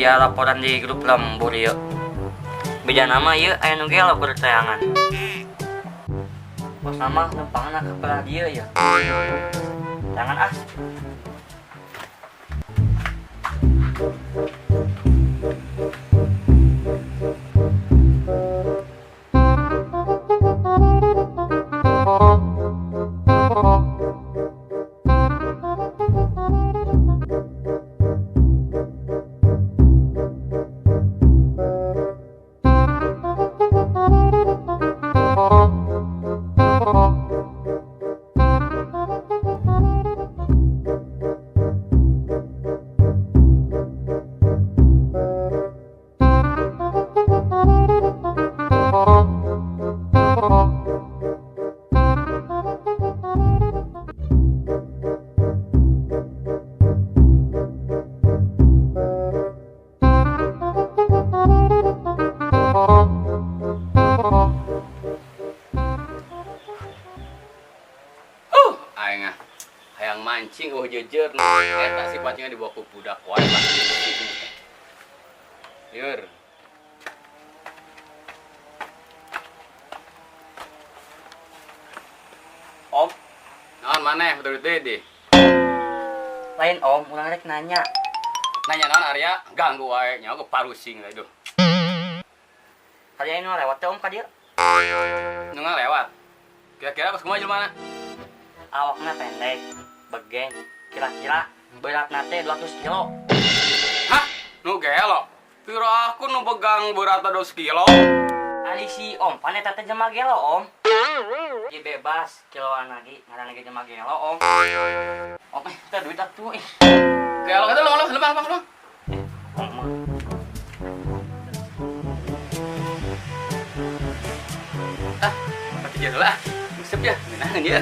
Aya laporan di grup lembur ieu. Beda nama ieu aya nu gelo keur tayangan. Bos nama numpangna ka belah dieu ya. Jangan ah. Aing ah. Hayang mancing oh jejer. Eta si pacingan dibawa ku budak wae lah. Lieur. Om, Naon maneh betul di? Lain om, urang rek nanya. Nanya naon Arya? Ganggu wae nyawa ke parusing lah aduh. Tadi aya nu lewat teh om ka dieu. Nu lewat. Kira-kira pas kumaha jelema? Awakna pendek, begeng, kira-kira beratna teh 200 kilo. Hah? Nu gelo. Pira aku nu begang beratna 2 kilo. Ali si om, pan eta teh jelema gelo om. Ieu bebas kiloan lagi, ngaranna ge jelema gelo om. Om eh teh duit atuh ih. Gelo eta lu lu lu lu. Om mah. Ah, pati jadi lah. Sip ya, ngeunah ya.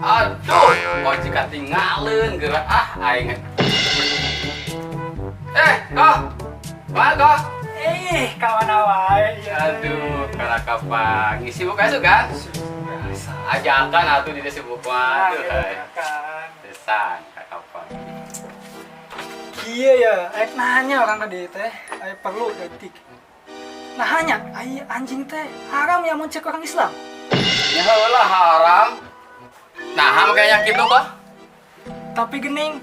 Aduh, kok jika tinggalin gerak ah aing. Eh, kok. Wah, kok. Eh, kawan wae. Aduh, karakapang. Sibuk aja kan? Ajakan atuh di sibuk mah. Aduh, hai. Desan, karakapang. Iya ya, aik nanya orang tadi teh, aik perlu detik. Nah hanya, ai anjing teh haram ya mun cek orang Islam. Ya lah haram. Nah, makanya gitu kok. Tapi gening,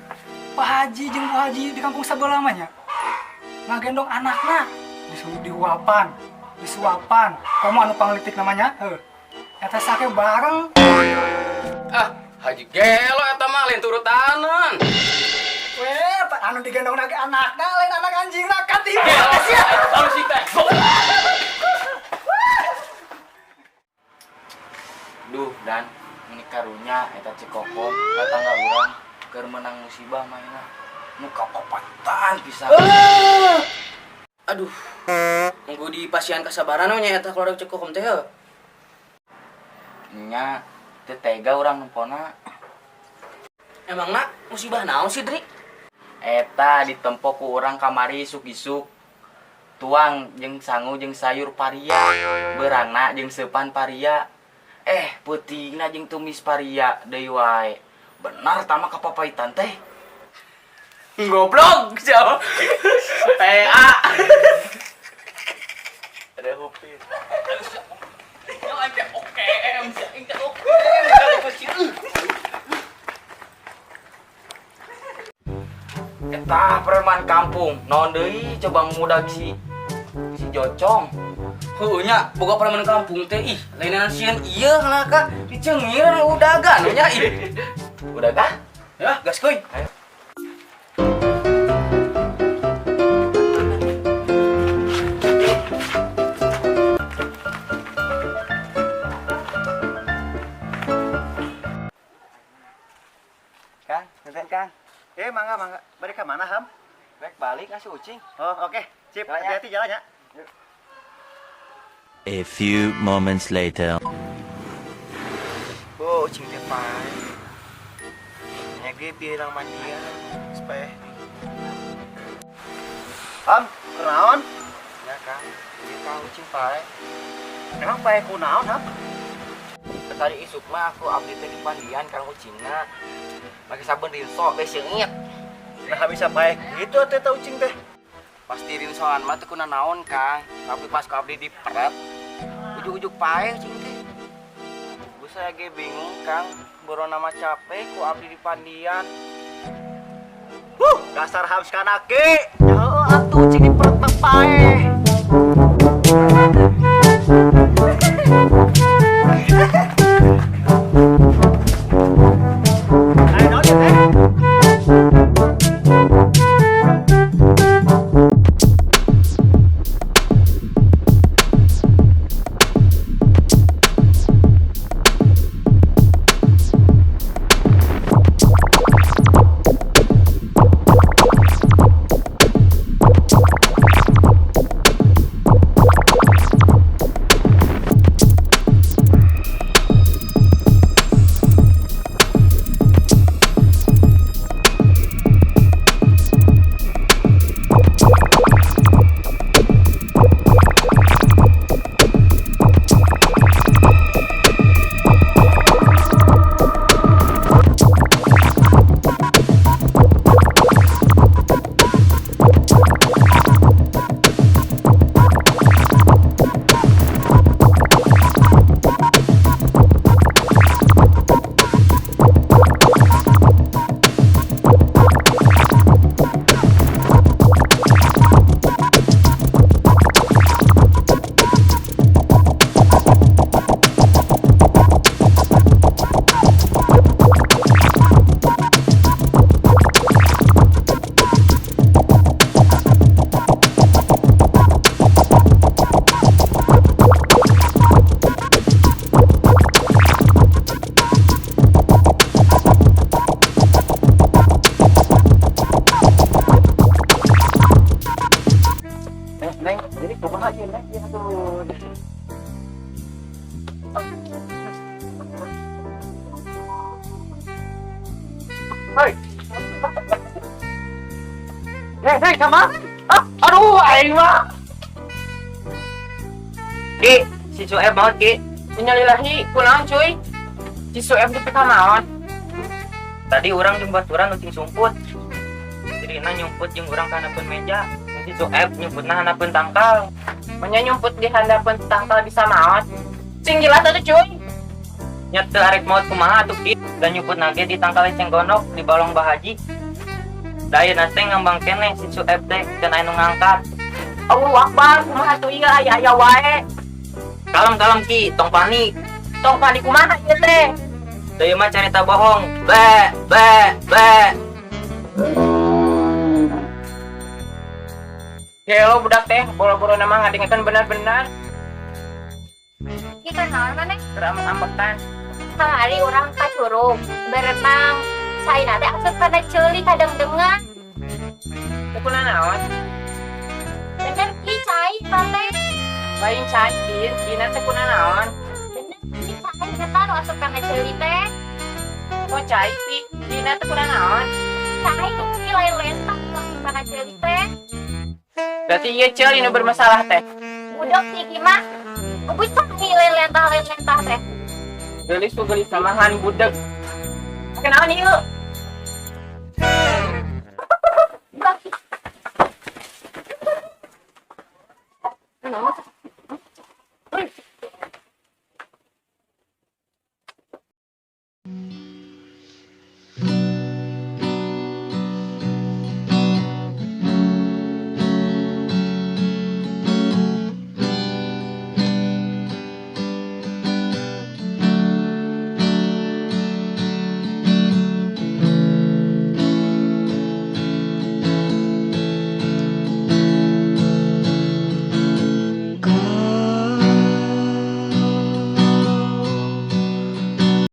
Pak Haji jeung Bu Haji di kampung sebelah mah nya ngagendong anakna disuruh dihuapan, disuapan. Komo anu panglitik namanya, heuh. Eta sake bareng. Ah, Haji gelo eta mah lain turutanan. Weh, Pak anu digendong lagi anakna lain anak anjingna katipu Gelo sia. Harus sih teh. Duh, dan ini karunya eta Cikokom tetangga urang keur menang musibah mainna nu kapapatan pisan. Aduh, nunggu di pasien kasabaran we nya eta keluarga Cikokom teh heuh. Nya teu tega urang nempona. Emangna musibah naon sih, Dri? Eta ditempo ku urang kamari isuk-isuk. Tuang jeung sangu jeung sayur paria, beurangna jeung seupan paria. Peutingna jeung tumis paria deui wae. Benar tama kapapaitan teh. Goblok jauh. PA. Ada hupin. Eta preman kampung, naon deui coba ngudag si Jocong. Heueuh nya, boga preman kampung teh ih, lainan sieun ieu ka dicengiran udagan nya ih. Udah kah? Ya, gas kuy. Ayo. Kang, nenten Kang. Mangga, mangga. Balik ke mana, Ham? Rek balik ngasih ucing. Oh, oke. Sip, hati-hati jalan ya. A few moments later. Oh, ucing teh pae. Nya ge bilang mandian supaya. Ham, kunaon? Ya, Kang. Ieu Kang ucing pae. Emang pae kunaon, Ham? Tadi isuk mah aku abdi teh di pandian Kang ucingna. Pakai sabun rinso beh seungit. Nah, bisa pae gitu teh ta ucing teh. Pasti rinsoan mah teu kuna naon, Kang. Tapi pas ku abdi diperet, ujug-ujug pae ucing teh. Gue saya ge bingung, Kang. Boro nama capek ku abdi di pandian. Dasar Ham skanake. Heueuh atuh ucing diperet mah pae. Ayo naon ieu teh? Neng, jadi kumaha ieu Neng ieu atuh. Hei. Neng, Neng sama. Aduh, aing mah. Ki, si Sueb maot Ki. Innalillahi, kunaon cuy? Si Sueb di PK maot. Tadi urang jeung baturan ucing sumput. Dirina nyumput jeung urang ka handapeun meja. Si Sueb nyumputna handapeun tangkal. Manya nyumput di handapeun tangkal bisa maot. Sing jelas atuh cuy. Nya teu arek maot kumaha atuh Ki. Dan nyumput nage di tangkal eceng gondok di balong Bah Haji. Da ayeuna teh ngambang keneh si Sueb teh can aya nu ngangkat. Allahu Akbar, kumaha atuh ieu aya-aya wae. Kalem-kalem Ki, tong panik. Tong panik kumaha ieu teh? Teu ieu mah carita bohong. Be, be, be. Hello budak teh, boro-boro nama ngadengekeun benar-benar. Kita naon maneh? Keur ambek-ambekan. Kamari urang ka curug berenang. Caina teh asup kana ceuli kadang-dengan. Teu kunanaon? Bener Ki cai teh. Lain cai, Din, dina teh kunanaon? Bener Ki cai eta nu asup kana ceuli teh. Oh cai sih, dina teh kunanaon? Cai, ini lain lentah kana ceuli teh. Berarti ieu ceuli nu bermasalah teh. Budak si Iki mah. Ubuy cai lain lentah teh. Geulis ku geulis samahan budeg. Kenaon ieu? Budak.